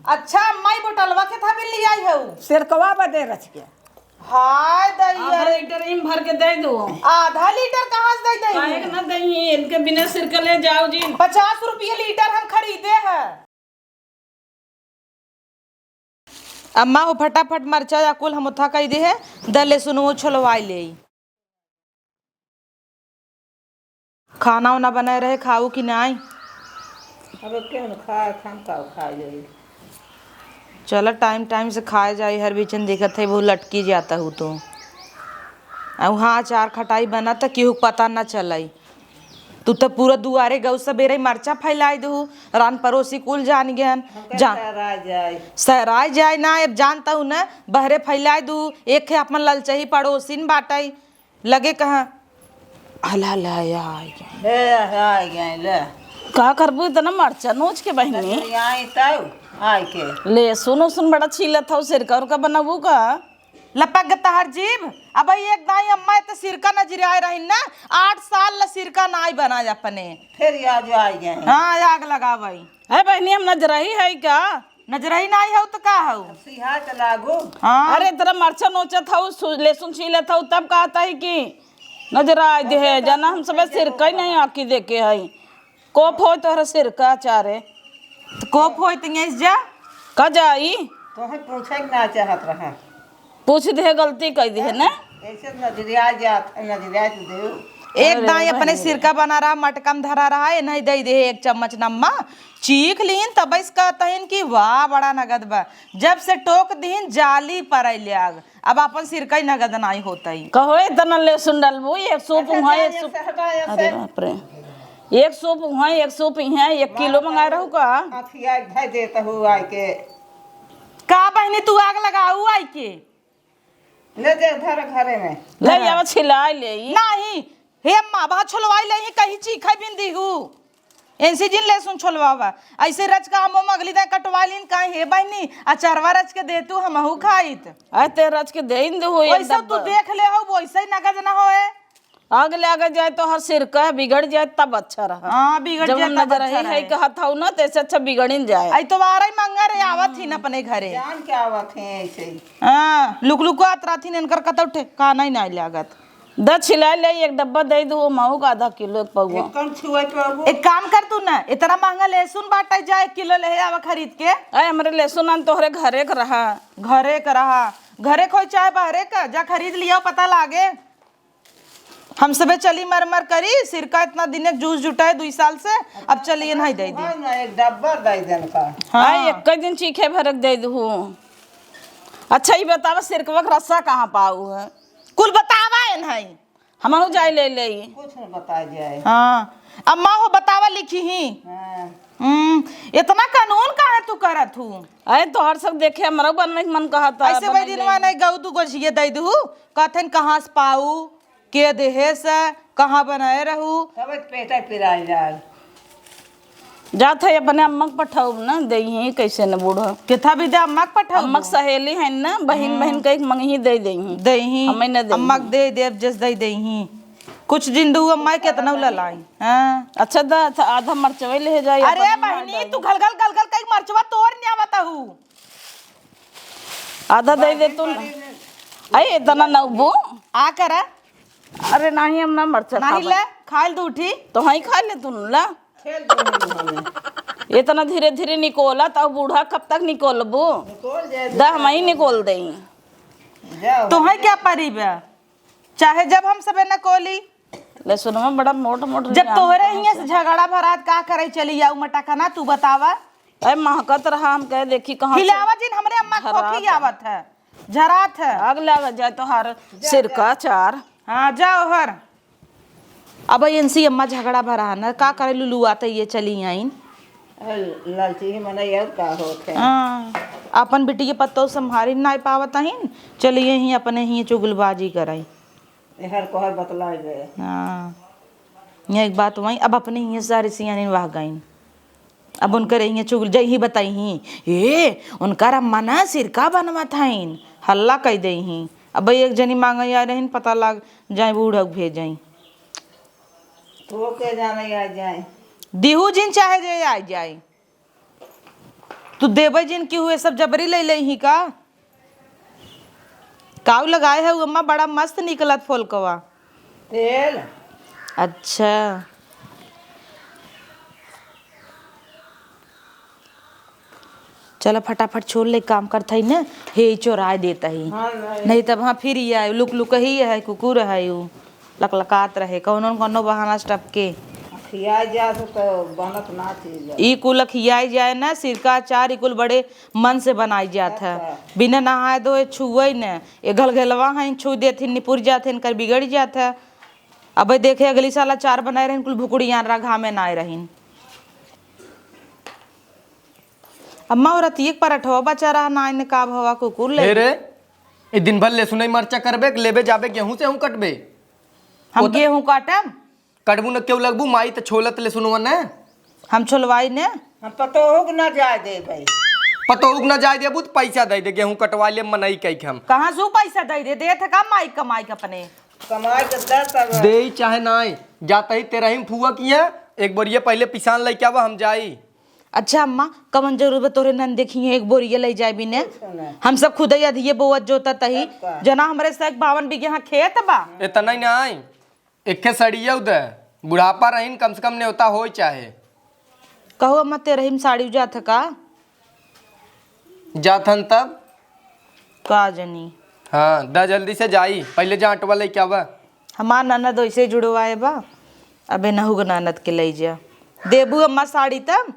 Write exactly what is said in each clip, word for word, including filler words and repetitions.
अच्छा अम्मा, ई बोतलवा के था भी ले आई हऊ? सिरकवा बदे रच के। हाय दैया आधा रे। लीटर इम भर के दे दो। आधा लीटर कहाँ से दे दे? काहे के ना दही, इनके बिना सिरका ले जाओ जी। पचास रुपये लीटर हम खरीदे हैं। अम्मा हो फटाफट मरचा या कुल हम उठा कई दे है, द लहसुन वो छोलवाई ले। खाना उना बनाए रहे, खाऊ कि नाई? अब केहू न खाए, हम का खाए जाई? चल, टाइम टाइम से खाए जाई, हर बीचन देखत है, वो लटकी जाता हूँ तो। अब हाँ, अचार खटाई बना त केहू के पता न चलाई। तू त पूरा दुआरे गऊ सबेरे मरचा फैलाई दू, रान पड़ोसी कुल जान गयन। हमका जा सहराय जाए। सहराय जाए ना, अब जानता हूँ ना, बहरे फैलाई दू, एक है अपन ललचही पड़ोसिन बाटई, लगे कहाँ? हला, हला, या, आ गया। हे, आ गया, ले। का करबू इतना मरचा नोच के बहिनी? तनी आई तब, आइ के। लहसुन उसुन बड़ा छीलत हौ, सिरका उरका बनाबू का? लपक ग तहर जीभ। अब ई एक दाई अम्मा त सिरका नजरियाए रहिन ना, आठ साल ल सिरका नाई बनाए अपने। फिर आज आइ गए। हाँ, आग लगावई। है बहिनी, हम नजरही है का? नजरही नाई हौ त का हौ? अब सिहा त लागू। हाँ। अरे, इतना मरचा नोचत हौ, सु-, लहसुन छीलत हौ, तब कहत है कि नजराइ दे है, जाना हम सबे सिरका ही नहीं आकी देके है। कोप होय तोहरा सिरका चारे। त कोप होय त यहीं से जा। का जाई? तोहे पूछे के ना चाहत रहा। पूछ दे, गलती कई दे है ना। ऐसे नजरिया जात, नजरिया तो दे। एक अरे दाई अपने बहिनी। सिरका बना रहा, मटका में धरा रहा, ये नहीं दे दे एक चम्मच नम्मा। चीख लीन तब इस कहतहिन कि वाह, बड़ा नगद बा। जब से टोक दीन, जाली पर अइले आग। अब अपन सिरका ही नगद नाई होतई। कहो, इतना लहसुन डालबू, एक सूप अच्छा, उहाँ, जा, एक ये सूप। सहबा, ये अरे से। बाप रे, एक सूप उहाँ, एक सूप इहाँ, एक किलो मंगाए रहू का? अथिया धै देत हूँ आइ के। का बहिनी, तू आग लगाऊ आइ के? ले जे धर घरे में। ले धर। आवा, छिलाई ले ई। नाही, हे अम्मा, बा छोलवाई ले ही, कहीं चीखे बिन दीहू। एनसी जिन लहसुन छोलवावा। ऐसे रच का हमो मगली दे कटवा लीन, काहे हे बहिनी, अचारवा रच के दे तू, हमहू खाइत। आय ते रच के दे इन दू, एक वैसे तू डब्बा। देख ले हो, वैसे ही नगद ना होए। आग लाग जाए तो हर सिरका बिगड़ जाए, तब अच्छा रहा। हाँ, बिगड़ जब जाए, हम तब नजर अच्छा ही है रहे। कहत हूँ ना, तैसे अच्छा बिगड़िन जाए। आई तो वारई मंगा रे, आवत ही न अपने घरे। जान के आवत है ऐसे ही। हाँ, लुक लुक आत रहथिन, इनकर कतौ ठिकाना ही नहीं लागत। द छिला ले, एक डब्बा दे दो, माऊ का आधा किलो एक पौवा। एक कम छुए पौवा। एक काम कर तू ना, इतना महंगा लहसुन बाटे, जा एक किलो ले आवा खरीद के। अरे, हमरे लहसुन आन तोहरे घरे के रहा। घरे के रहा, घरे खोई चाहे बहरे का, जा खरीद लिया, पता लागे। हम सबे चली मर मर करी, सिरका इतना दिन एक जूस जुटाए दुई साल से, अब चलिए नहीं दे दी। हाँ ना, एक डब्बा दे देन का। हाँ। आ, एक दिन चीखे भरक दे दू। अच्छा, ये बतावा, सिरकवा के रस्सा कहाँ पाऊ है? कुल बतावा है नहीं। हमहू जाए ले ले। कुछ न बता जाए। हाँ, अम्मा हो बतावा लिखी ही। हाँ। हम्म, इतना कानून काहे तू करत हूँ? अरे तोहर सब देखे हमरो बनवे के मन कहत है, ऐसे वही दिनवा नहीं गऊ दू गोझिए दे दू, कहथन कहाँ से पाऊ, के देहे से, कहाँ बनाए रहू? तब पेटा पिराए जाए। जात है अपने अम्मा के पठाऊ ना, देही कैसे न बूढ़ा। केथा भी दे अम्मा के पठाऊ? अम्मा के सहेली है ना, बहिन, हम्म। बहिन कह के मंगही दे देही। देही। हमें न देही। अम्मा के दे देब, जस दे देही। कुछ दिन दू अम्मा के केतना ललाई। हाँ। अच्छा द, अच्छा आधा मरचवे ले जाई, अरे अपने ना बहिनी, डाली। तू घलघल घलघल कई मरचवा तोड़ नहीं आवत हूँ। आधा दे दे तू ना। अरे इतना नौबू। आ करा। अरे नहीं, हम ना मरचा नहीं खाबे। ले, खाइल दू उठी। तो हाँ ही खा ले तू ला। खेल दो मुँह में। इतना धीरे धीरे निकोला, तो बूढ़ा कब तक निकोलबू? निकोल जाए द, हम ही निकोल देई। जाओ। तोहे क्या परी बा? चाहे जब हम सबे निकोली। लहसुनवा बड़ा मोट मोट जब लियान तोहरे कहाँ हियाँ से से? झगड़ा भरात का करे चली जाऊ मटकना, तू बतावा। अरे महकत रहा, हम कहे देखी कहाँ से हिलावा जिन, हमरे अम्मा झरात खोखी है। आवत है, झरात है। आग लग जाए तोहार सिरका चार। हाँ, जाओ हर। अब इनसे अम्मा झगड़ा भरा है ना, का करे लुलुआ त ये चली आइन। अरे, लालची ही मने और का होत है? हाँ, अपन बिटिया पत्तो संभारी नाई पावत हइन, चलिए ही अपने ही चुगलबाजी कराई। ए हर कोहर बतला गए। हाँ, ये एक बात वही, अब अपने ही सारी सियानी वह गइन। अब उनकर इहे चुगल जइही बताइही, "ए, उनकर अम्मा ना सिरका बनवत हइन, हल्ला कइ देइही।" अब एक जनी मांगे आए रहिन, पता लाग जाए बूढ़ा के भेजई। तो के जाने आ जाए। दिहू जिन चाहे जे आ जाए। तू देबै जिन कि हुए सब जबरी ले लेही का? काऊ लगाए है अम्मा, बड़ा मस्त निकलत फोलकवा। तेल। अच्छा। चला फटाफट छोड़ ले, काम करत हई न, हे चोराए देत हई। हाँ, नहीं। नहीं तब हाँ फिर ये आए, लुक लुक ही है, कुकुर है उ, लकलकात रहे, कौनो न कौनो बहाना से टपके। खिया जाए तो, तो बनत ना चीज है। ई कुल खियाई जाए ना, सिरका अचार ई कुल बड़े मन से बनाई जात है। अच्छा। बिना नहाए धोए छुए न, ए घलघलवा है, छू देथिन, निपुर जात है, इनकर बिगड़ जात है। अबे देखे अगली साल अचार बनाए रहिन, कुल भुकुड़ियान रहा, घामे ना आए रहिन। अम्मा, वो रतिये के पराठवा बचा रहा ना, इन्हें का भवा कुकुर ले। हे रे, ई दिन भर लहसुनई मरचा करबे, लेबे जाबे गेहूं से हूं कटबे। हम ओ त गेहूं काटब? कटबू न केहू लगबू, माई त छोलत लहसुनवा ने। हम छोलवाई ने। हम पतोहू के ना जाए देबे। पतोहू के ना जाए देबू त पैसा दे दे, गेहूं कटवा ले मनई कई के हम। कहाँ से उ पैसा दे दे? देत है का माई कमाई के अपने? कमाई के दे तब। देई चाहे नाई, जात ही तेरही में फुआ किया, एक बोरिया पहिले पिसान लेके आवा, हम जाई। अच्छा अम्मा, कवन जरूरत बा तोरे नन देखिए एक बोरिया ले जाए बिने? कुछ ना। हम सब खुदे अधिये बोवत जोतत ही। तब का? जना हमरे से बावन बीघे यहाँ खेत बा। इतना ही ना आई, एके सड़िया उदे, बुढ़ापा रहीन, कम से कम नेवता होई चाहे। कहो अम्मा, तेरही में साड़ी उजात है का? जात हन तब? का जनी। हाँ, द जल्दी से जाई, पहिले जा आटवा लेके आवा। हमार ननद वैसे जुड़वाए बा, अबे नहुग ननद के ले जा। देबू अम्मा साड़ी तब?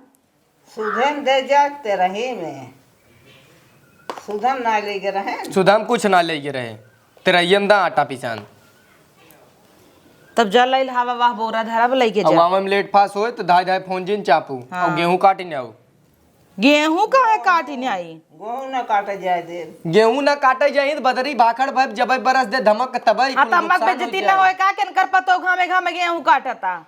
सुधन दे जा तेरही में। सुधन ना ले गे रहे। सुधन कुछ ना ले गे रहे। तेरहियम दा आटा पिसान। तब जा लइल हवा वाह बोरा धरब लइके जा। अउ आवे में लेट फास होए तो धाय धाय फोन जिन चापू। हाँ। अउ गेहूं काट न आऊ। गेहूं काहे काट न आई? गेहूं ना काटे जाए दे। गेहूं ना काटे जाए तो बदरी भाखड़ भब जब बरस दे धमक तबई हाँ, कुल तम्मा के नुकसान हो बेइज्जती जाए। ना होए का? केनकर पतो घामे घामे गेहूं काटता।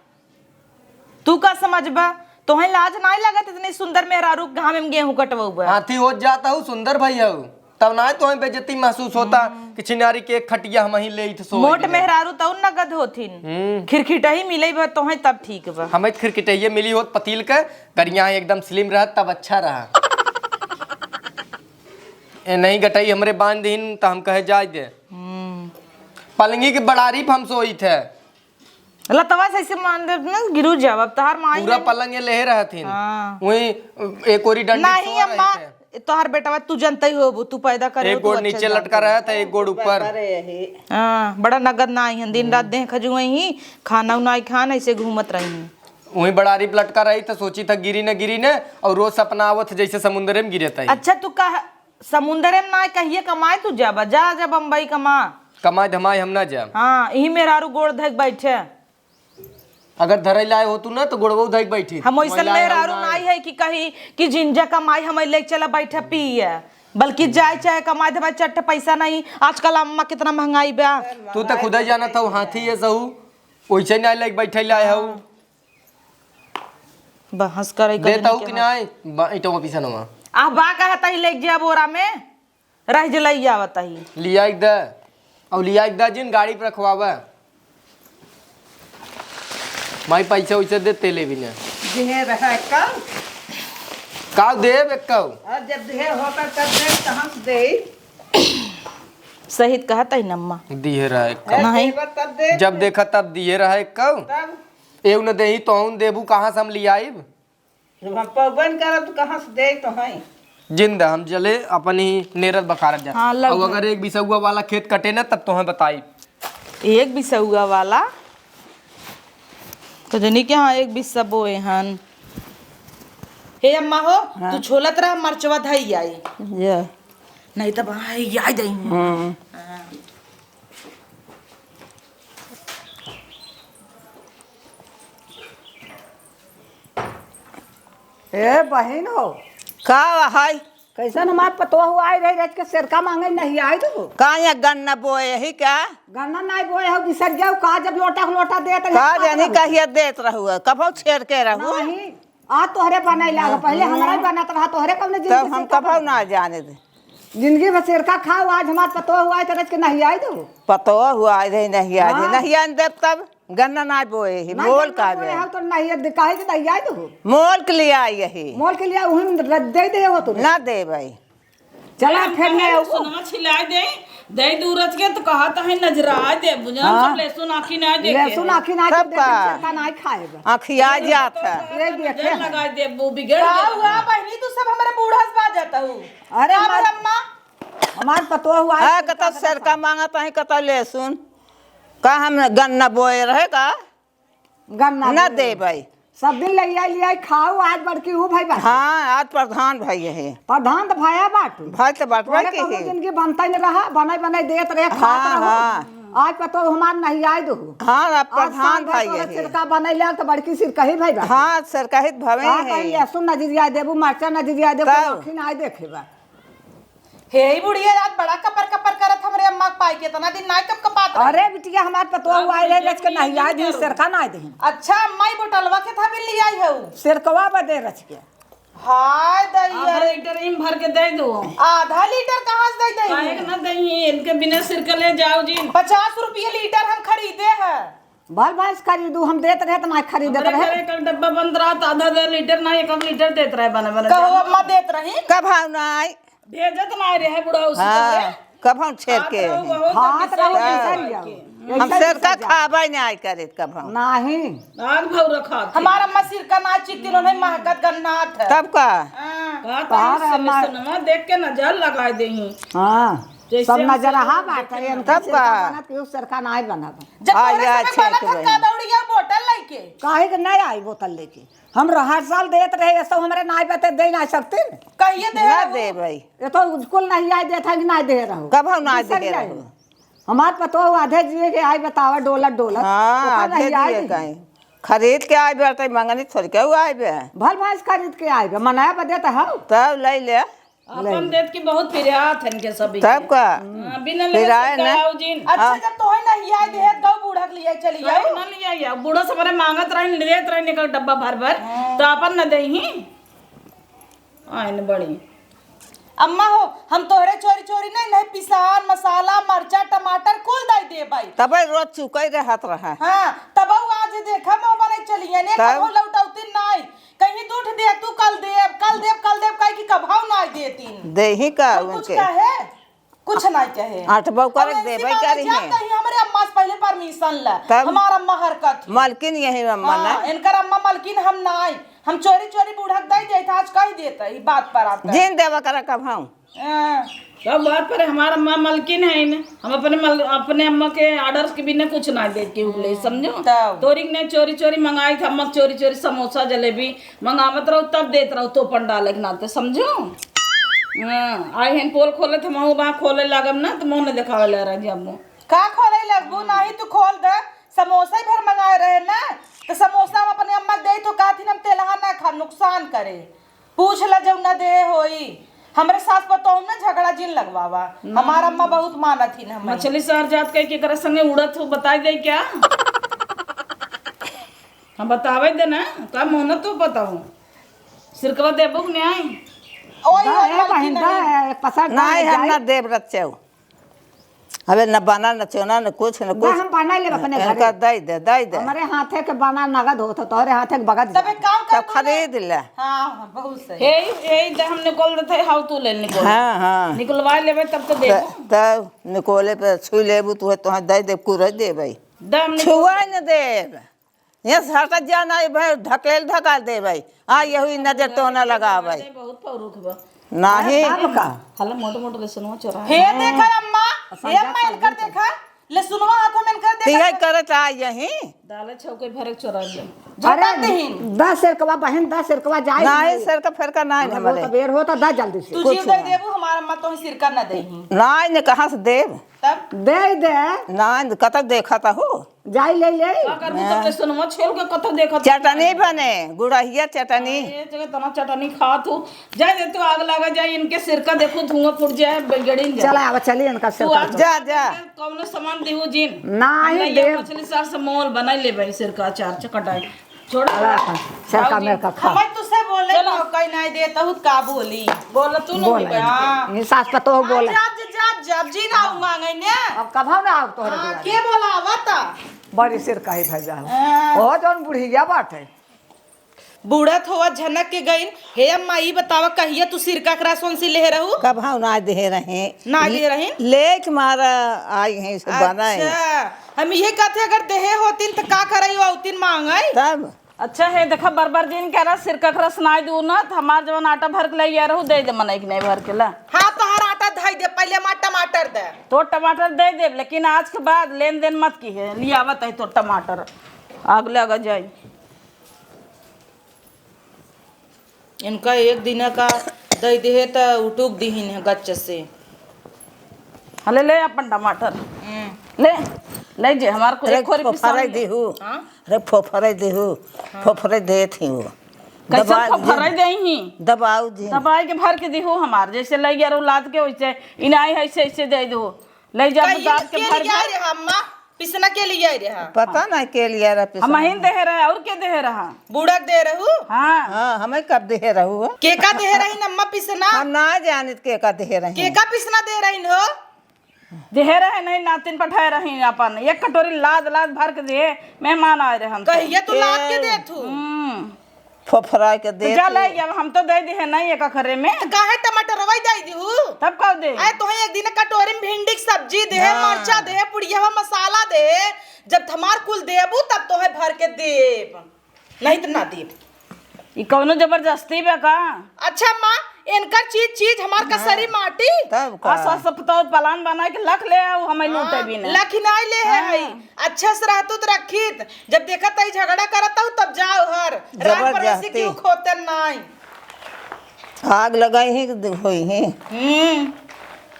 तू का समझबा? तोहे लाज नाई लगत इतनी सुंदर मेहरारू घामे में गेहूं कटवउबा? हाथी होत जात हऊ, सुंदर भई हऊ, तब नाई तोहे बेइज्जती महसूस होता कि छिनारी के एक खटिया हमही लेइत सोए मोट दिहे। मेहरारू तऊ नगद होथिन। हम्म। खिरखिटही मिले बा तोहे तब ठीक बा। हमें खिरखिटहिए मिली होत पतील के, करिया एकदम स्लिम रहत तब अच्छा रहा। ए नहीं गटई हमरे बांध दीन त हम कहे जाए दे। हम्म। पलंगी के बड़ारी पे हम सोइत है। लतवा से ऐसे मान दे ना, गिरू जाब, अब तहार माई पूरा नहीं। पलंग ये लेहे रहथिन। हाँ। वही एक ओरी डंडी नहीं सोआ अम्मा, रही थे। तोहार बेटवा तू जनते ही होबू, तू पैदा करे एक हो, तू गोड़ अच्छा नीचे जानते लटका हो। रहा था, एक गोड़ ऊपर। अरे यही। हाँ, बड़ा नगद ना आई हन, दिन रात देह खजुए ही, खाना उना आई खान, ऐसे घूमत रही हैं। वही बड़ा रिप लटका रही तो सोची था गिरी न गिरी न, और रोज सपना आवत जैसे समुंदरे में गिरे था। अच्छा, तू कह, समुंदरे में ना कहिए कमाए तू जाबा, जा, जा बम्बई कमा। कमाए धमाए हम ना जाब। हाँ, यही मेहरारू गोड़ धइक बैठे। अगर धरे लाए हो तू ना तो गोड़वो धइक बैठी। हम वैसन मेहरारू नाई है कि कही कि जिंजा कमाई हमें ले चला बैठा पिए, बल्कि जाए चाहे कमाए धमाए चट्ट पैसा नहीं। आजकल अम्मा कितना महंगाई बा। तू तो खुदा जानत हऊ हाथी ये सहू, वैसे नहीं लेके बैठे लाए हऊ। बहस करे दे कजनी ताऊ के कि हाथ। नहीं, बा-, ईटवा पीसा नवा। आ बा कहता ही लेके जा बोरा में। रह जलैया बताई। लिया एक दा। और लिया एक दा जिन गाड़ी पर रखवावा। माई पैसा वैसा दे तेले भी ना। दिहे रहा का? का देब एक काऊ? और जब दिहे होता तब दे, कहाँ से दे? सहित कहत है नम्मा। दिहे रहा एक काऊ। नहीं। देबा तब दे। जब देखा तब दिहे रहा एक काऊ। तब? एऊ न देही तो हम देबू कहाँ से हम लियाइब? जब हम पौबन करब, तो कहाँ से दे तो हैं? जिंदा हम जले अपन ही नेरत बखारत जा। हाँ, लग अब गए। अगर एक बिसौआ वाला खेत कटे ना, तब तोहें बताई। एक बिसौआ वाला? तो जनी के हाँ, एक बिस्सा बोए हन। हे अम्मा हो, हाँ। तू छोलत रह, मरचवा धई आई। या। नहीं तब हाँ, ये आ जाई। हाँ। हाँ। ए बहिन हो। का है? कैसन हमार पतोह हुआ आई रही, रच के सेरका मांगे नहीं आई तू। का ये गन्ना बोए ही का? गन्ना नहीं बोए हो, बिसर गया का, जब लोटा को लोटा देत रहे, का खात जानी रहो। कहिया देत रहू, कबो छेड़ के रहू। नहीं, आ तोहरे बनाई लाग, पहले हमरा ही बनत रहा, तोहरे कौन जिंदगी तब हम से कबो कबो ना जाने दे। जिंदगी भर सेरका खाओ, आज हमार पतोह हुआ आई तो रच के नहीं आई तू। पतोह हुआ आई रही, नहीं आई रही, हाँ। नहीं आन देब तब। गन्ना ना बोए ही, ना, मोल गन्ना का बोए बे। हो तो नहीं, ये काहे के नहीं आई तो हो? मोल के लिए आई यही। मोल के लिए उही में रख दे दे हो तू। ना देबै। चला, हम फिर ले कहे आओ। सोनवा छिलाई दे, दे दू रच के तो कहत है नजरा दे, बुझल हाँ। सब लहसुन आँखी ना देखे। लहसुन आँखी ना तब देखे, का? सरका ना खाएगा। आँखिया जात है। ये देखे नजर हैं। लगाई दे, वो बिगड़ का गया। हुआ बहिनी, तू सब हमारे बूढ़ा से बाजत हूँ। अरे का हमार, अम्मा? हमार पतोह हुआ है, हाँ, सरका कतौ से सरका बता। मांगत है, कतौ लहसुन। का हम गन्ना बोए रहे का? गन्ना ना बोए। देबै। सब दिन ले आई, ले आई, खाऊ, आज बड़की हूँ भाई बाटू। हाँ, आज प्रधान भाई है। प्रधान तो भया बाटू। भाई तो बटबे तोहरे की कबो ही। जिंदगी बनता ही नहीं रहा, बनाई बनाई देत रहे, खात हाँ, रहो। हाँ। आज पतोह हमार नहीं आए दो। हाँ, अब आज प्रधान साल भर भाई तोहरे है। सिरका बनाई ले, तो बड़की सिरका ही भाई बाटू। हाँ, सिरका ही भवे का है। कहीं लहसुन नजरिया देबू, मरचा नजरिया देबू, तब। आँखी ना देखे बा। हे, ई बुढ़िया आज बड़ा कपर कपर करत हमरे अम्मा के पाई के, इतना दिन नाय कप कपात रहे। अरे बिटिया, हमार पतोह हुआ है, रच के नहीं आई दिन, सिरका ना आई दिन। अच्छा अम्मा, ई बोतलवा के था भी ले आई हऊ? सिरकवा बदे रच के। हाय दैया आधा रे। लीटर इन भर के दे दो। आधा लीटर कहाँ से दे दे? काहे के ना दही, इनके बिना सिरका ले जाओ जी। पचास रुपये लीटर हम खरीदे हैं। भल भैंस खरीदू, हम देत रहे तो ना खरीदत हमरे रहे। घर एक एक डब्बा बंद रहा तो आधा आधा लीटर ना, एक एक लीटर देत रहे बने बने। कहो अम्मा देत रही। कब हम ना आई? भेजत ना रहे बुढ़ऊ से हाँ, पहले। कब हम छेड़ के खात रहो, हैं? बहुत खात रहो, ऐसा ही जाओ। हम ऐसा सिरका जाओ। खाबै नहीं करित कब हम। नहीं। आग भौरा खात है। हमार अम्मा सिरका ना चिकती, उन्हें महकत गन्नात है। तब का? हाँ। का तार तार से अम्मा। लहसुनवा देख के नजर लगाए देही। हाँ। जैसे सब हम नजर सब रहा बात है, देखे इनका तब सिरका का? बनत, केहू सिरका नाय बनत। जब आ, तोहरे या समय छेक बनत है, बहिन। का दौड़िया बोतल लेके? काहे के नहीं आई बोतल लेके? हम हर साल देत रहे, ये सब हमरे नाय बते दे ना सकते। कहिए दे ना रहू। देबै। ये तो कुल नहीं आई देत है कि ना दे रहू। कब हम ना बिसर दे जाए। रहू? हमार पतोह आधे जिए के आई बतावा डोलत डोलत। हाँ, ओकर आधे नहीं आई जिए दे। कहीं। खरीद के आए बे, तो मंगनी थोड़ के आए बे। भल भैंस खरीद के आए बे, मनाया बदे तो हौ। तब ले ले। अपन देत की बहुत पिरात है इनके सभी तब के। का? हाँ, बिना लेवे पिराए से ना। का आऊ जिन? अच्छा, हाँ। जब तोहे नहीं आए देहे, गौ बूढ़ा के लिए चली काहे जाओ। ना लिया या? बूढ़ा से हमारे मांगत रहे, लेत रहे निकल डब्बा भर भर, हाँ। तो अपन न देही। आइन बड़ी। अम्मा हो, हम तोहरे चोरी चोरी नहीं, नहीं पिसान, मसाला, मरचा, टमाटर कुल दे देबै। तबे रोज चुकै रहत रहा। हाँ, तब आज देखा मोह बने चलिए, ने तब? कबो लौटौती नहीं। कहीं दूठ दे, तू कल देब, कल देब, कल देब, कह कि कभाऊ ना देतीन। देही का हम कुछ उनके? कहे? कुछ ना कहे। आठ बौ करे और ऐसी देबे बात है, करी जा हैं। कहीं हमरे अम्मा से पहले परमिशन ला। तब? हमार अम्मा हरकत ही। मलकिन यही अम्मा ना। हाँ, इनकर अम्मा मलकिन हम नाई। हम चोरी चोरी बूढ़ा के दे देत, आज कह देत, ई बात पर आता। जिन देवा करा कभाऊ। हाँ। सब बात पर हमार अम्मा मलकिन है न, हम अपने मल-, अपने अम्मा के ऑर्डर के बिना कुछ ना दे के उगले, हम्म, समझो? तब। तोरी के नहीं चोरी चोरी मंगाई था, अम्मा चोरी चोरी समोसा जलेबी मंगावत रहो, तब देत रहो, तोपन डाले के नाते, समझो? हाँ, आई हन पोल खोले थे, महू बा खोले लागब ना, तो मुँह न देखावे ला रह जाबो। का खोले लगबू? नाही तू खोल दे, समोसा ही भर मंगाए रहे ना, तो समोसा हम अपने अम्मा के दे तो कहती हम तेलहा ना खा, नुकसान करे। पूछ ल जौन ना दे होई। हमरे सास पतोह ना झगड़ा जिन लगवावा। ना। हमार अम्मा बहुत मानत ही ना हमें। मछली शहर जात कह के एकरा संगे उड़त हो, बताई दे क्या? हम बतावे दे ना, का मोहनत तो बताओ। सिरकवा देबो कि नहीं? ओए, दा, ओए, ए मलकिन बहिन, दा, नहीं। ए, पसंद नहीं, नहीं हम जाए। ना देब रच्चेव। अबे न बना, न चोना, न कुछ, न दा, कुछ। हम बना लेब अपने इनका घरे। दे दे, दे दे। हमरे हाथे के बना नगद होत, तोहरे हाथे के बगद तब जात। एक काम कर, तब तू ना खरीद ले। हाँ, हाँ, बहुत सही। हे, हे, दा, हम निकोल देते, हाउ तू ले निकोल। हाँ, हाँ। निकलवा लेबे तब तो त-, देबो। तब निकोले पे छुई लेबू, तू तोहे दे देब, कुरे देबै। दा, हम निकोल छुआ न देब। ये हटा जा ना, ये भाई ढकेल ढकाल देबै। आ, यही नजर तो ना लगाबै। बहुत पौरुख बा। नाही। तब का? हला मोट मोट लहसुनवा चोरा। हे देखा अम्मा, हे अम्मा, इनकर देखा, लहसुनवा हाथों में इनकर देखा। तिहे करत आ यही। दाल छौके भरे चोरा ले। अरे, जतन दहिन। दस सेरकवा बहिन, दस सेरकवा जाए नाही, नहीं। सेरका फेरका नाही हमरे। बहुत बेर होता, दा जल्दी से। तू कुछ जीव दे ना। देबू, हमार अम्मा तो सिरका न देही। नाही, ने कहाँ से देब? तब? दे दे। नाही, कतौ देखत हो? जाई ले ले। का करबू तब ले सुनवा छेल के कतौ देखत चटनी बने, गुड़हिया चटनी। ये जगह तना चटनी खात हूँ। जाए दे तू, आग लगा जाए, इनके सिरका देखो, धुआं फूट जाए, बिगड़िन जाए। चला, आवा, चली इनका तू सिरका आज जा, जा। कौनो सामान दिहू जिन। नाही हम देब। मछली सार से मोल बनाई ले भाई, सिरका अचार चकटाई। छोड़। चला, सिरका मेरका खा। हमें तुझसे बोले चलो। मौका ही नहीं देता हूँ, का बोली? बोला तू नहीं बोला। भाई। हाँ। ये सास पतोह बोले। जा, जा, जा, सब्जी ना आऊ मांगे ने। अब कभौ ना आऊ तोहरे हाँ, दुआरे। के बोलावत? बड़ी सिरकही भइल बा। हाँ। ओ जौन बुढ़िया बाटे। बूढ़त होवत झनक के गइन। हे अम्मा, ई बतावा, कहिया तू सिरका के रस ओनसी लेहे रहू? कभौ ना देहे रहे। ना देहे रही? लेके मारा आई हैं, से बनाए। अच्छा, हम इहे कहते, अगर देहे होतिन त का करई, औतिन मांगई? तब? अच्छा है, देखा, बरबर जिन कह रहा, सिरका के रस नाई दू ना, त हमार जवन आटा भर के लइ आए रहू, दे दे मनई के नहीं भर के ला। हाँ, तोहार आटा धई दे, पहिले हमार टमाटर दे। तो टमाटर दे देब, लेकिन आज के बाद लेन देन मत किहे, लियावत है तो टमाटर, आग लग जाई। इनका एक दिन का दे देहे त उटुक दिहिन है गच्च से। हले ले अपन टमाटर। हम्म। ले, ले जे हमार को अरे एक खोरी पिसान फोफराई ले। दिहू। हाँ? अरे फोफराई दिहू। हाँ। फोफराई देत ही वो। कैसे दबा फोफराई दे। दे ही? दबाऊ जी। दबाई के भर के दिहू हमार, जैसे लइ गया रो लाद के वैसे इनाई है, ऐसे, ऐसे दे दो। ले जा कहिए दाब के के भर लिया दे। रे अम्मा, पिसना के लिया रे हा? पता ना के लिया रहा पिसना। हम ही देहे रहे, और के देहे रहा? बूढ़ा के दे रहू? हाँ। हाँ, हमें कब देहे रहू हो? के का देहे रही न अम्मा पिसना? हम ना जानित के का देहे रही। के का पिसना दे रही हो? देहे रहे नहीं, नातिन पठाए रही अपन। एक कटोरी लाद लाद भर के दे, मेहमान आए रहे हम तो। कहिए तू लाद के ए। दे थू। हम्म। फोफरा के तो दे जा थू। ले, अब हम तो दे दे है नहीं एक अखरे में। तो काहे टमाटरवा ही दे दी हूँ? तब कब दे? आए तोहे एक दिन कटोरी में भिंडी की सब्जी दे, हाँ। मरचा दे, पुड़िया मसाला दे, जब हमार कुल देबू तब तोहे भर के देब, नहीं तो ना देब। ई कौनो जबरदस्ती बा का? अच्छा माँ, इनकर चीज चीज, हमार हाँ। कसरी माटी। तब का? आ सास सपतौत पलान बनाए के लख ले आओ, हमें हाँ, लूटे भी ना। लखिनाई ले है हाँ। हई। अच्छे से रहतू त रखित, जब देखत हई झगड़ा करत हऊ तब जाओ हर। रान पड़ोसी जबरदस्ती। क्यों खोते नाई? आग लगाई ही कि होई ही। हम्म।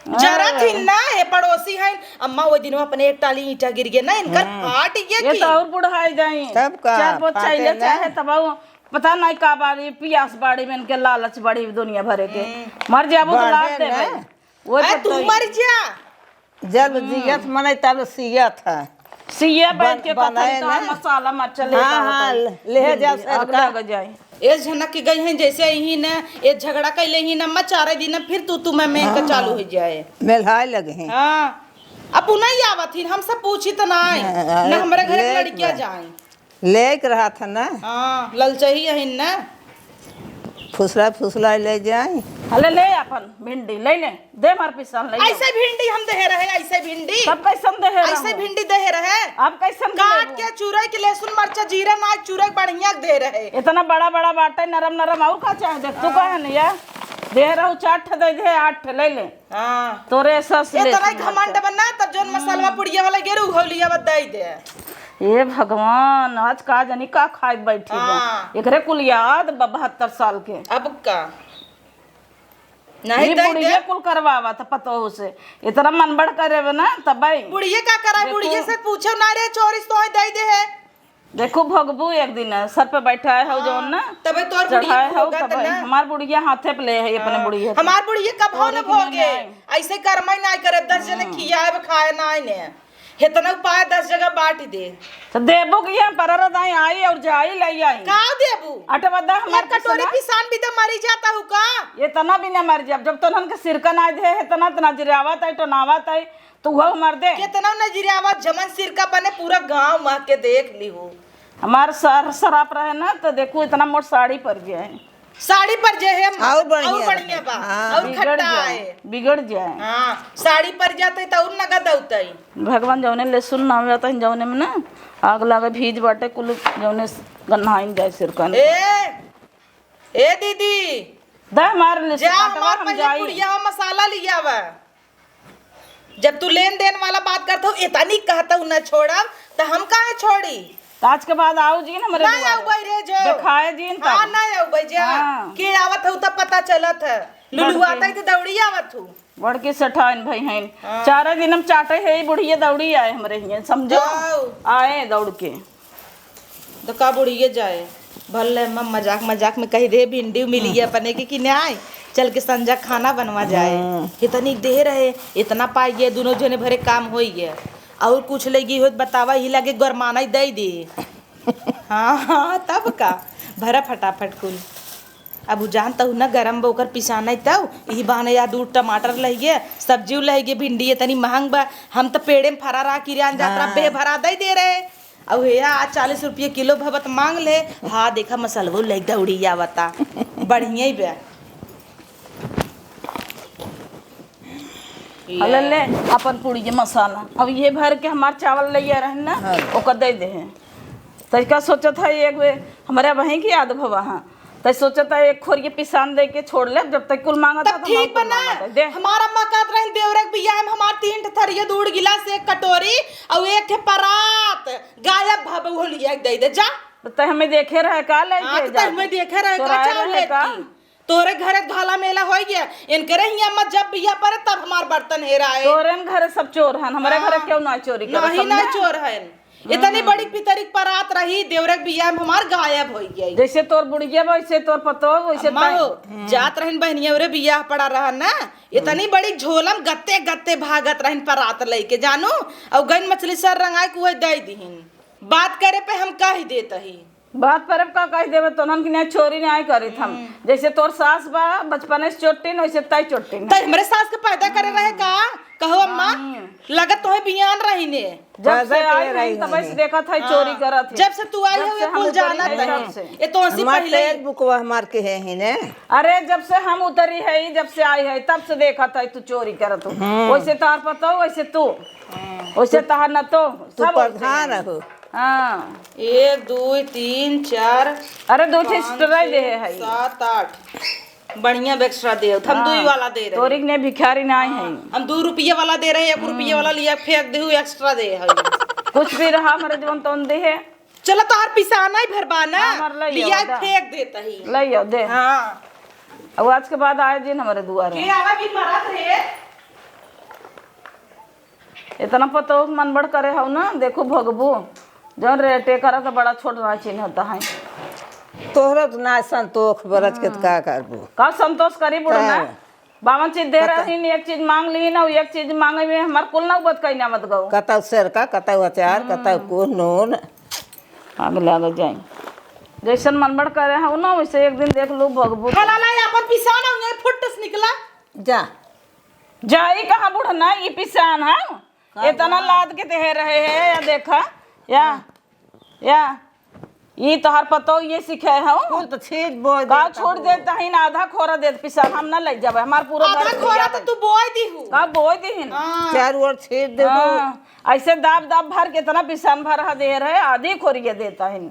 हाँ। जरा थी ना, ये पड़ोसी हैं। अम्मा वो दिनों अपने एक टाली ईंटा गिर गया ना, इनकर हाँ। फाट ये ये की। तो और बुढ़ाई जाई। तब का? चार पोत फाटे चाहिए, ना। चाहे तब वो पता नहीं का बाड़ी, पियास बाड़ी में इनके लालच बड़ी दुनिया भरे के। हम्म। मर जाबू तो लाद बढ़े देबे। ना। वो अरे तो तू तो मर जा। जब हम्म। जियत मने तब सियत है। सिया बैठ बन-, के कथन बनाए का ना। मसाला मरचा ले हाँ, जाओ हाँ, तो ले जा भिंडी, आग सरका। लग जाए। ए झनक के गई हैं जैसे यही न, ए झगड़ा कैले ही न, मचारे दिन फिर तू, तू मैं, मैं हाँ। चालू हो जाए। मेलहाए लगे हैं। हाँ। अब उ नहीं आवत ही, हम सब पूछी तो ना आए, हाँ, ना हमारे घर ले लड़कियां जा। जाए। लेके रहा था ना। हाँ, ललचही अहिन ना। फुसला फुसला ले जाए। हले ले अपन भिंडी, ले ले, दे मार पिसान ले ले। ऐसे भिंडी हम देहे रहे, ऐसे भिंडी। तब कैसन देहे ऐसे रहो? भिंडी देहे रहे। अब कैसन काट देबो? के चुरई के लहसुन मरचा जीरा ना चुरई बढ़िया दे रहे। इतना बड़ा बड़ा बाटे नरम नरम और का चाहे देख तू हाँ। कहे नहीं है? देहे रहो चार ठे दे दे, आठ ठे ले ले। हाँ। तोरे सस ये ले तरह सुन घमंड बच्चा। बना, तब जोन मसालवा हम्म। पुड़िया वाला गेरू उहौलिया बा दई दे। ए भगवान, आज का जानी का खाए के बैठी बा। हाँ। एकरे कुल याद बा बहत्तर साल के। अब का? नहीं ई दई दे। बुढ़िया कुल करवावा त पतोहू से। इतना मनबढ़ करे बा ना, तब भाई। बुढ़िया का कराए? देखो। बुढ़िया से पूछो ना रे, चोरी से तोहे दई दे है। देखो भोगबू एक दिन, सर पे बैठा है हो हाँ, जौन ना, तबे तोर बुढ़िया चढ़ाए हो भोगत तबे। ना। हमार बुढ़िया हाथे पे ले है अपने हाँ, बुढ़िया के। हमार बुढ़िया कभो तोरे न के भोगे। नहीं। ऐसे कर्म ही ना करे, दस जने हम्म। खियाए खाए ना ने। इतना उपाय दस जगह बांट दे। तो देबू की है, परर दाई आई और जाई लई आई। का देबू? अटवा दा हमार एक कटोरी पिसना। पिसान भी तो मरी जाता हूँ का? इतना भी ना मर जाब, जब तोहन के सिरका ना दे, इतना, इतना जिरावत है, टोनावत है, तू हो मर दे। कितना नजरियावा जमन सिरका बने पूरा गांव मह के देख ली हो। हमार सर सराप रहे ना तो देखू इतना मोट साड़ी पर जे है। साड़ी पर जे है और बढ़िया और बढ़िया रहे। बा हाँ। और बिगड़ खट्टा जाए, है। बिगड़ जाए। हाँ, साड़ी पर जाते तो और नगद औतई। भगवान जौने ले सुन ना जाता है, जौने में ना आग लागे भीज बाटे कुल जौने गन्हाइन जाए सिरकन। ए, ए दीदी, दा हमार ले जा सुन, हमार हम पहले जाई। पुड़िया मसाला लियावा। जब तू लेन देन वाला बात करत हो, इतनी कहत हो न छोड़ब, त हम काहे छोड़ी? त आज के बाद आओ जी न हमरे ना दुआरे। आउबै रे जो। देखाए जी न हाँ, तब। ना आउबै जा। हाँ। के आवत हो त पता चलत है। लुलुआ बड़के। तई त दौड़ी आवत हो। बड़के सेठाइन भई हैं। हाँ। चारे दिन हम चाटे है, ई बुढ़िया दौड़ी आए हमरे हियां, समझो? जाओ। आए दौड़ के। तो का बुढ़िए जाए, भले हम मजाक मजाक में कही दे, भिंडी मिली है अपने के कि नहीं, चल के संझा खाना बनवा जाए। हम्म। इतनी देर है, इतना पाई गए, दोनों जने भरे काम होई गए। और कुछ लेगी हो तो बतावा, ही लगे गरमाना ही दे दे। हाँ, हाँ, तब का, भरा फटाफट कुल। अब उ जानत हउ ना, गरम बा ओकर पिसाना तउ, इही बहाने या दूध टमाटर लइगे, सब्जी लइगे, भिंडी इतनी महंग बा। हम त पेड़े में फरा रहा, किरान जात रहा, हाँ। बेह भरा दइ दे रहे। अब हे आज चालीस रुपये किलो भवत मांग ले। हाँ, देखा मसलवो लइग दौड़ी आवता। बढ़िया ही बा। ले, ले, अपन पुड़िया मसाला। अब ये भर के हमार चावल लइया रहन ना, हाँ। ओकर दइ देहे। तइका सोचत है एक बे, हमरे वहीं की याद भवा, हाँ। तइ सोचत है एक खोर के पिसान दइ के छोड़ ले, जब तक कुल मांगत तब है, तो हम ठीक कुल बना। मांगत है। दे। हमार अम्मा कहत रहिन, देवरे के बियाह में हमार तीन ठे थरिया, दू ठे गिलास, एक कटोरी अउ एक ठे परात गायब भा, बहू लिया के दइ दे, जा। तो तइ हमें देखे रहे का लइके हाँ, तो जा तइ हमें के? देखे रहे का चोराए चावल रहे लेत का? की? तोहरे घरे घाला मेला होइ गया, इनकरे हियाँ मत जब बिया परे तब हमार बर्तन हेराए। तोरे न घरे सब चोर हन, हमरे घरे हाँ। केहू ना चोरी करे, नहीं, समझे? नहीं चोर हन। इतनी हम्म। बड़ी पितरी के परात रही, देवरे के बिया में हमार गायब होइ गई। जैसे तोर बुढ़िया बा, वैसे तोर पतोह, वैसे अम्मा तैं। हो, हम्म। जात रहन बहनिया रे बिया पड़ा रहा ना, इतनी बड़ी झोलम गत्ते गत्ते भागत रहन परात लइके जानू, अउ गइन मछली सर रंगाए के उहे दइ दिहिन। बात करे पे हम कह देत ही। बात पर अब का कह देवे, तोहन की नहीं चोरी नहीं करित हम। हम्म। जैसे तोर सास बा, बचपने से चोट्टिन, वैसे तय चोट्टिन। तय हमरे सास के पैदा करे रहे का? कहो अम्मा, नहीं। लगत तोहे बियान रही ने। जब से पैदा आई करे है, रही तब से है। देखत है, चोरी हाँ। करत है। जब से तू आई जब है, से ये हम कुल ऊपर जानत है, है। तब से। ये तो हंसी हमार पहले ही। तेल बुकवा हमार के है ही ने। अरे, जब से हम उतरी है, जब से आई है, तब से देखत है तू चोरी करत हो। हम्म। वैसे तार पता हो, वैसे तू। हम्म। वैसे तार न तो, तू सब वैसे प्रधान ही। हो। हाँ। एक, दुई, तीन, चार, अरे, दो ठे पाँच, extra छः, दे है। सात, आठ। बढ़िया extra दे, हम हाँ। दुई वाला दे रहे। तोरी के ने भिखारी ना है। हाँ, हम दो रुपये वाला दे रहे, एक रुपये हम्म। वाला लिया, फेंक दे, extra दे है। कुछ भी रहा, हमारे जवन तवन दे है। चलो, तोहर पिसाना ही भर बा ना, हमार लई लिया आओ, दा। फेंक देता ही। लई आओ, दे। हाँ। अब आज के बाद आए दिन हमारे दुआरे। के आवा बिन मरत रे? इतना पतोह के मन बड़ करे हौ ना, देखू भगबू, जौन रेटे करा तो बड़ा छोट ना चिन्हता है। तोहरा तो ना संतोष बरत के तो हाँ। का करबू? का संतोष करी बुढ़ना? हाँ। बावन चीज दे पता। रहीन, एक चीज मांग लीन और एक चीज मांगे में हमार कुल नौबत कहीं ना मत गौ। कतौ सेरका, कतौ अचार, हम्म। कतौ कुछ नून। आग लग जाए। जैसन मन बड़ करे हौ ना, वैसे एक दिन देख लू भगबू। हला ला, अपन पिसान औ, यहीं फुट से निकला। जा। जाई कहाँ बुढ़ना, ई पिसान है? का इतना बा? लाद के देहे रहे है, या देखा, या, हाँ। या, ई तोहार पतोह ये सिखाए हौ? कुल तो छीट बोए का देता छोड़ हूँ। देता ही ना, आधा खोरा देत पिसान, हम ना ले जाबे, हमार पूरा आधा घर खोरा लिया तो है। तू बोए दीहू। का बोए दीहिन? हाँ। चारों ओर छीट देबू। हाँ, ऐसे दाब दाब भर के इतना पिसान भर हा देहे रहे, आधी खोरिया देता ही।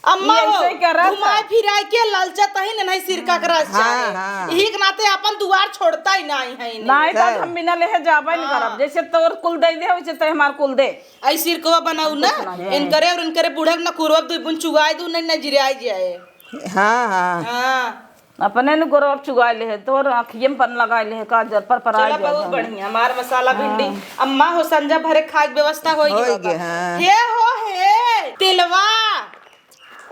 अम्मा ये हो, ऐसे ही करत घुमाए है। फिराए के लालचत ही न, नहीं सिरका के रस हाँ, चाहे। हाँ। यही के नाते अपन दुआर छोड़ता ही नहीं है, नहीं। नहीं, तो तब। हम बिना लेहे जाबे नहीं हाँ। करब। जैसे तोर कुल दे दे, वैसे ते हमार कुल दे। आई सिरकवा बनाऊ ना, कुछ ना दे। इनकरे और इनकरे बूढ़ा के ना कुरवा दुई बुन चुगाए दू, नहीं नजरियाए जाए। हाँ, हाँ। हाँ। अपने न गोरवा चुगाए ले है, तोर आँखिए में पन लगाए ले है, काजर पर पर चला, आए बहुत जाए। बढ़िया, हमार मसाला भिंडी। हाँ। अम्मा हो, संझा भरे खाए के व्यवस्था होई होई गवा गे, बा। हाँ। हे हो हे, तेलवा।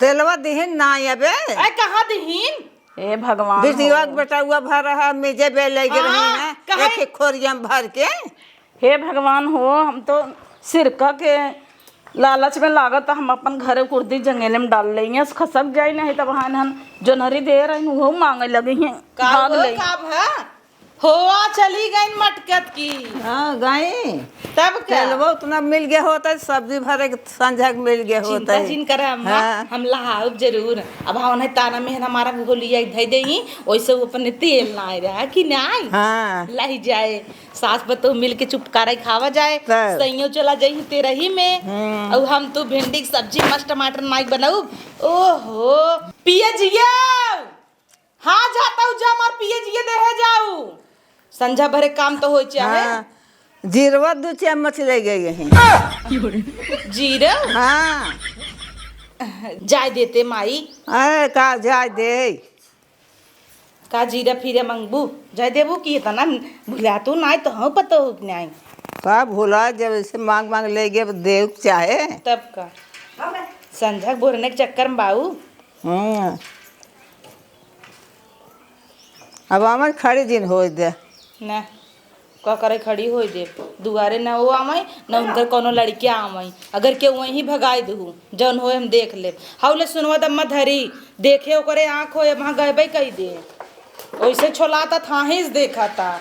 तेलवा दिहिन ना अबे। अरे, कहाँ दिहिन? हे भगवान बिटिया हो। के बेटउआ भर रहा, मेजे बे ले गे रही हाँ, हैं, कहाँ? एक एक खोरिया में भर के। हे भगवान हो, हम तो सिरका के लालच में लागत, हम अपन घरे कुर्दी जंगेले में डाल लेंगे, खसक जाई नहीं तब हाँ हम जोनहरी दे रही, वो मांगे लगी हैं, का भाग हो, ले। का भा? होआ चली गई मटकत की। हाँ, गई। तब का? तेलवा उतना मिल गया होता है, सब्जी भरे के संझा के मिल गया होता चिंता है। जिन करे अम्मा, हाँ। हम लहाउब जरूर। अब हाँ, उन्हें ताना में है ना, हमारा घोलिया धई देही, वैसे वो अपने तेल ना आए रहा कि नहीं? हाँ। लाई जाए, सास पतोह मिल के चुपकारा खावा जाए, तब। सैयो चला जाई तेरही में, हम्म। और हम तो भिंडी की सब्जी, मस्त टमाटर नाई बनाऊ। ओहो, पिए जियो। हाँ, जाता हूँ, जा मार पिए जिए देहे जाऊ। संझा भरे काम तो होई चाहे। हाँ, जीरवा दो चम्मच ले गई हैं। जीरा? हाँ। जाए देते माई। अरे, का जाए दे? का जीरा फीरा मंगबू? जाए देबू कि इतना भुला तू नाई तो हम पता हो कि नाई। का भुला, जब ऐसे मांग मांग ले गए, देव चाहे। तब का? संझा बोरने के चक्कर में बाऊ। हम्म। अब आमन खड़ी दिन होई दे। ना। का करे, खड़ी होइ देब। दुआरे न वो आवइ, न उनकर कउनो लड़किया आवइ। अगर केहू वहीं भगाइ देहु, जउन होइ हम देख लेब। हउ ले सुनवा दम्मा धरी, देखे ओकरे आँख होइ, अब हाँ गइबइ कइ दे। ओइसे छोलाता थाहीं से देखता।